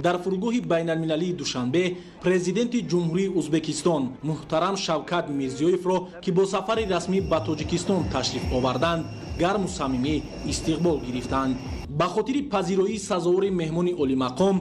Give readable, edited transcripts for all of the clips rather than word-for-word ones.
Дар фурудгоҳи байналмилалии Душанбе президенти Ҷумҳурии Узбекистон муҳтарам Шавкат Мирзиёевро, ки бо сафари расмӣ ба Тоҷикистон ташриф оварданд, гарму самимӣ истиқбол гирифтанд. Ба хотири пазироии сазовори меҳмони олимақом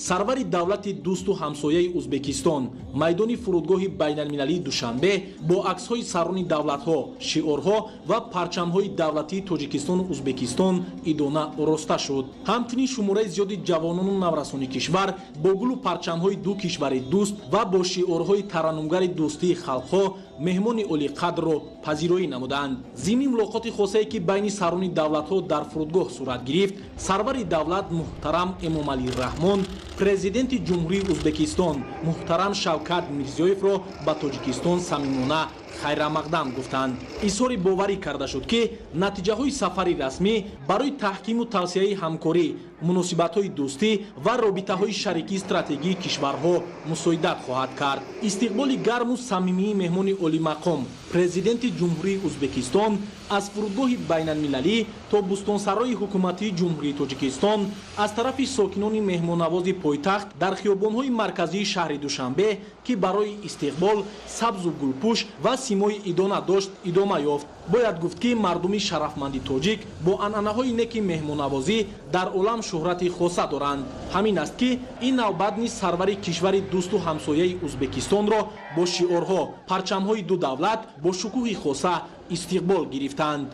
сарвари давлати дӯсту ҳамсояи Узбекистон майдони фурудгоҳи байналмилалии Душанбе бо аксҳои сарони давлатҳо, шиорҳо ва парчамҳои давлатии Тоҷикистону Узбекистон идона ороста шуд. Ҳамчунин шумораи зиёди ҷавонону наврасони кишвар бо гулу парчамҳои ду кишвари дӯст ва бо шиорҳои тараннумгари дӯстии халқҳо меҳмони олиқадрро пазироӣ намуданд. Зимни мулоқоти хосае, ки байни сарони давлатҳо дар фурудгоҳ сурат гирифт, сарвари давлат муҳтарам Эмомалӣ Раҳмон президенти Ҷумҳурии Узбекистон муҳтарам Шавкат Мирзиёевро ба Тоҷикистон самимона хайрамақдам гуфтанд. Изҳори боварӣ карда шуд, ки натиҷаҳои сафари расмӣ барои таҳкиму тавсияи ҳамкорӣ, муносибатҳои дӯстӣ ва робитаҳои шарикии стратегии кишварҳо мусоидат хоҳад кард. Истиқболи гарму самимии меҳмони олимақом президенти Ҷумҳурии Узбекистон аз фурудгоҳи байналмилалӣ то бӯстонсарои ҳукуматии Ҷумҳурии Тоҷикистон аз тарафи сокинони меҳмоннавози пойтахт дар хиёбонҳои марказии шаҳри Душанбе, ки барои истиқбол сабзу гулпӯш ва симои идона дошт, идома ёфт. Бояд гуфт, ки мардуми шарафманди тоҷик бо анъанаҳои неки меҳмоннавозӣ дар олам шӯҳрати хоса доранд. Ҳамин аст, ки ин навбат низ сарвари кишвари дӯсту ҳамсояи Узбекистонро бо шиорҳо, парчамҳои ду давлат бо шукӯҳи хоса истиқбол гирифтанд.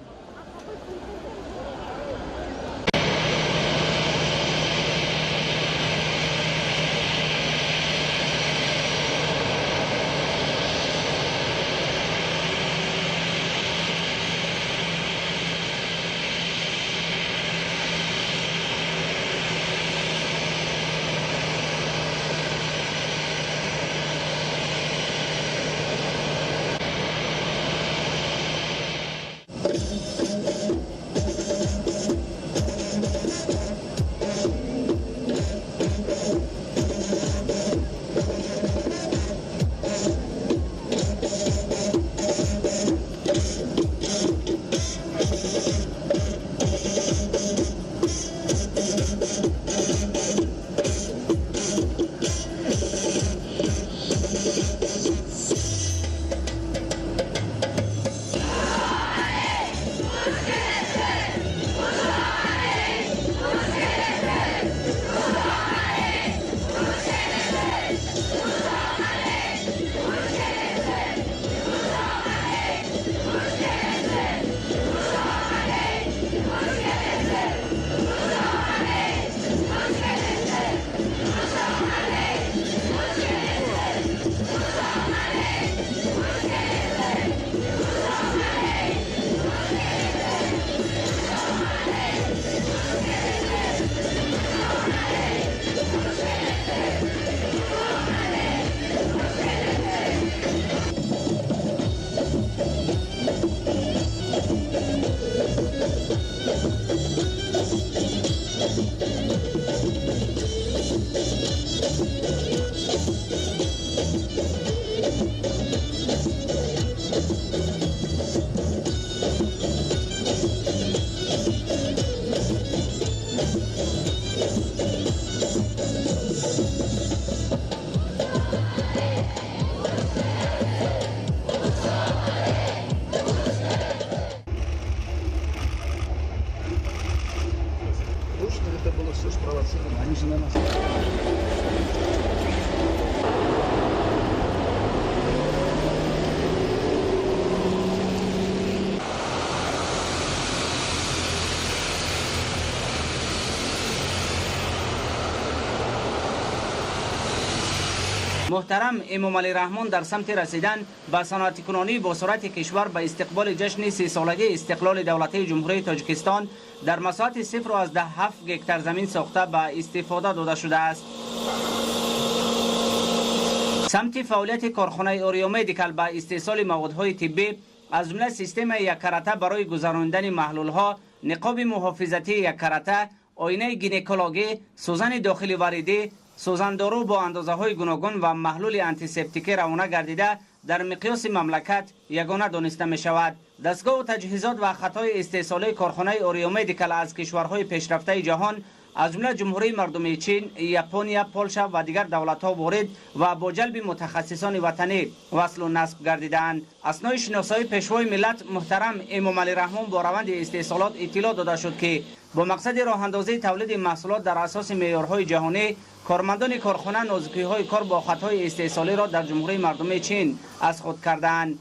Муҳтарам Эмомалӣ Раҳмон дар самти расидан ба саноатикунонӣ бо суръати кишвар ба истиқболи ҷашни 30-солагии истиқлоли давлатии Ҷумҳурии Тоҷикистон дар масоҳати 0,7 гектар замин сохта ба истифода дода шудааст. Самти фаъолияти корхонаи Ориё Медикал ба истеҳсоли маводҳои тиббӣ, аз ҷумла системаи яккарата барои гузарондани маҳлулҳо, ниқоби муҳофизатии яккарата, оинаи гинекологӣ, сӯзани дохили варидӣ, сӯзандору бо андозаҳои гуногун ва маҳлули антисептикӣ равона гардида дар миқёси мамлакат ягона дониста мешавад. Дастгоҳу таҷҳизот ва хатҳои истеҳсолии корхонаи Ориё Медикал аз кишварҳои пешрафтаи ҷаҳон аз ҷумла Ҷумҳурии Мардумии Чин, Япония, Полша ва дигар давлатҳо ворид ва бо ҷалби мутахассисони ватанӣ васлу насб гардидаанд. Аснои шиносоии Пешвои миллат муҳтарам Эмомалӣ Раҳмон бо раванди истеҳсолот иттилоъ дода шуд, ки бо мақсади роҳандозии тавлиди маҳсулот дар асоси меъёрҳои ҷаҳонӣ кормандони корхона нозукиҳои кор бо хатҳои истеҳсолиро дар Ҷумҳурии Мардумии Чин аз худ кардаанд.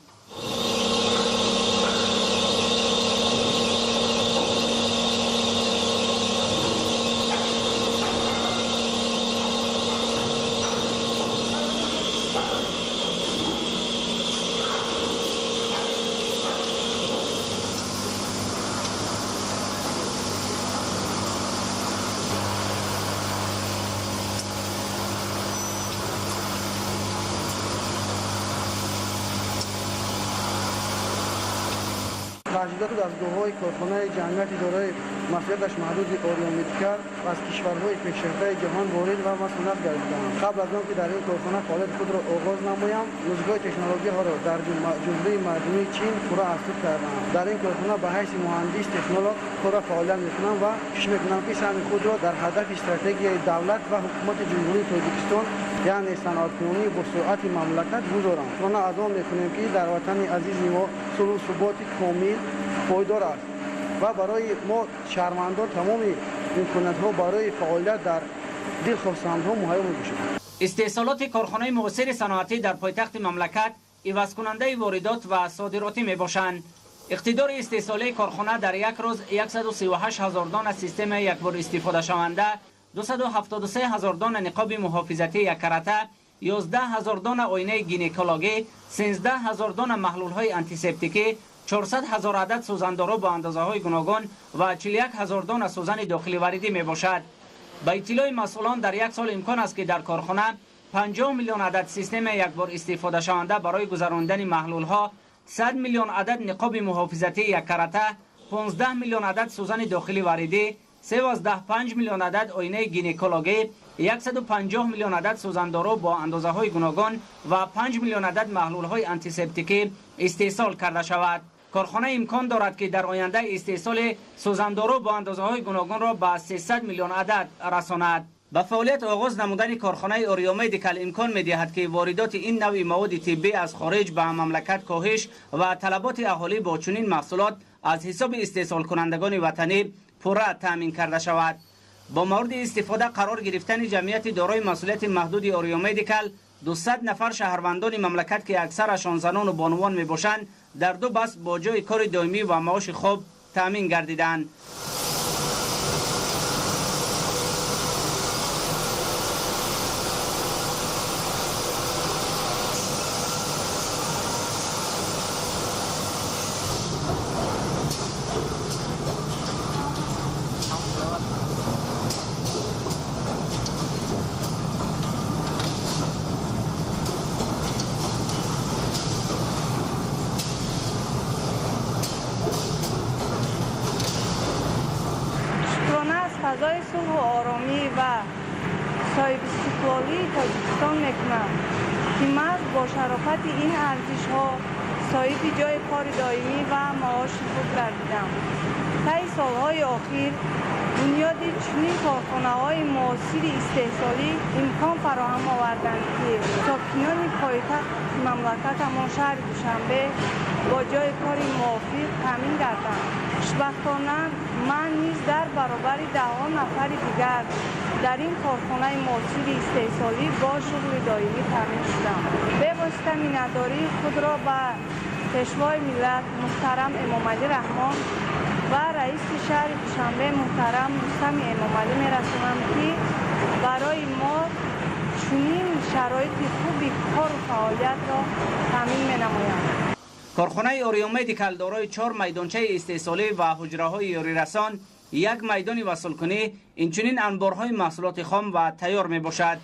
Таҷҳизоту дастгоҳҳои корхонаи ҷамъияти дорои масъулияташ маҳдуди Ориё Медикал аз кишварҳои пешрафтаи ҷаҳон ворид ва масъулият гардидаанд. Қабл аз он ки дар ин корхона фаъолияти худро оғоз намоям, нозукиҳои технологияҳоро дар Ҷумҳурии Мардумии Чин пурра аз худ кардаам. Дар ин корхона ба ҳайси муҳандис технолог корро фаъолият мекунам ва кӯшиш мекунам, ки саҳми худро дар ҳадафи стратегияи давлат ва ҳукумати Ҷумҳурии Тоҷикистон, яъне саноаткунонии босуръати мамлакат гузорам. Шукрона аз он мекунем, ки дар ватани азизи мо сулҳу суботи комил пойдор аст ва барои мо шаҳрвандон тамоми имкониятҳо барои фаъолият дар дилхоҳ самтҳо муҳайё мебошад. Истеҳсолоти корхонаи муосири саноатӣ дар пойтахти мамлакат ивазкунандаи воридот ва содиротӣ мебошанд. Иқтидори истеҳсолии корхона дар як рӯз 138 ҳазор дона системаи якбор истифодашаванда, 273 ҳазор дона ниқоби муҳофизатии яккарата, 11 ҳазор дона оинаи гинекологӣ, 13 ҳазор дона маҳлулҳои антисептикӣ, 400 ҳазор адад сӯзандору бо андозаҳои гуногун ва 41 ҳазор дона сӯзани дохили варидӣ мебошад. Ба иттилои масъулон, дар як сол имкон аст, ки дар корхона 50 миллион адад системаи якбор истифодашаванда барои гузарондани маҳлулҳо, 100 миллион адад ниқоби муҳофизатии яккарата, 15 миллион адад сӯзани дохили варидӣ, 3,5 миллион адад оинаи гинекологӣ, 150 миллион адад сӯзандору бо андозаҳои гуногун ва 5 миллион адад маҳлулҳои антисептикӣ истеҳсол карда шавад. Корхона имкон дорад, ки дар оянда истеҳсоли сӯзандору бо андозаҳои гуногунро ба 300 миллион адад расонад. Ба фаъолият оғоз намудани корхонаи Ориё Медикал имкон медиҳад, ки воридоти ин навъи маводи тиббӣ аз хориҷ ба мамлакат коҳиш ва талаботи аҳолӣ бо чунин маҳсулот аз ҳисоби истеҳсолкунандагони ватанӣ пурра таъмин карда шавад. Бо мавриди истифода қарор гирифтани ҷамъияти дорои масъулияти маҳдуди Ориё Медикал 200 нафар шаҳрвандони мамлакат, ки аксарашон занону бонувон мебошанд, дар ду баст бо ҷои кори доимӣ ва маоши хуб таъмин гардиданд. Фазои сулҳу оромӣ ва соҳибистиқлолии Тоҷикистон мекунам, ки маҳз бо шарофати ин арзишҳо соҳиби ҷои кори доимӣ ва маоши хуб гардидам. Таи солҳои охир бунёди чунин корхонаҳои муосири истеҳсолӣ имкон фароҳам оварданд, ки сокинони пойтахти мамлакатамон шаҳри Душанбе бо ҷои кори мувофиқ таъмин гарданд. Хушбахтона, ман низ дар баробари даҳҳо нафари дигар дар ин корхонаи муосири истеҳсолӣ бо шуғли доимӣ таъмин шудам. Бевосита миннатдории худро ба Пешвои миллат муҳтарам Эмомалӣ Раҳмон ва раиси шаҳри Душанбе муҳтарам Рустами Эмомалӣ мерасонам, ки барои мо чунин шароити хуби кору фаъолиятро таъмин менамоянд. Корхонаи Ориё Медикал дорои 4 майдончаи истеҳсолӣ ва ҳуҷраҳои ёрирасон, як майдони васлкунӣ, инчунин анборҳои маҳсулоти хом ва тайёр мебошад.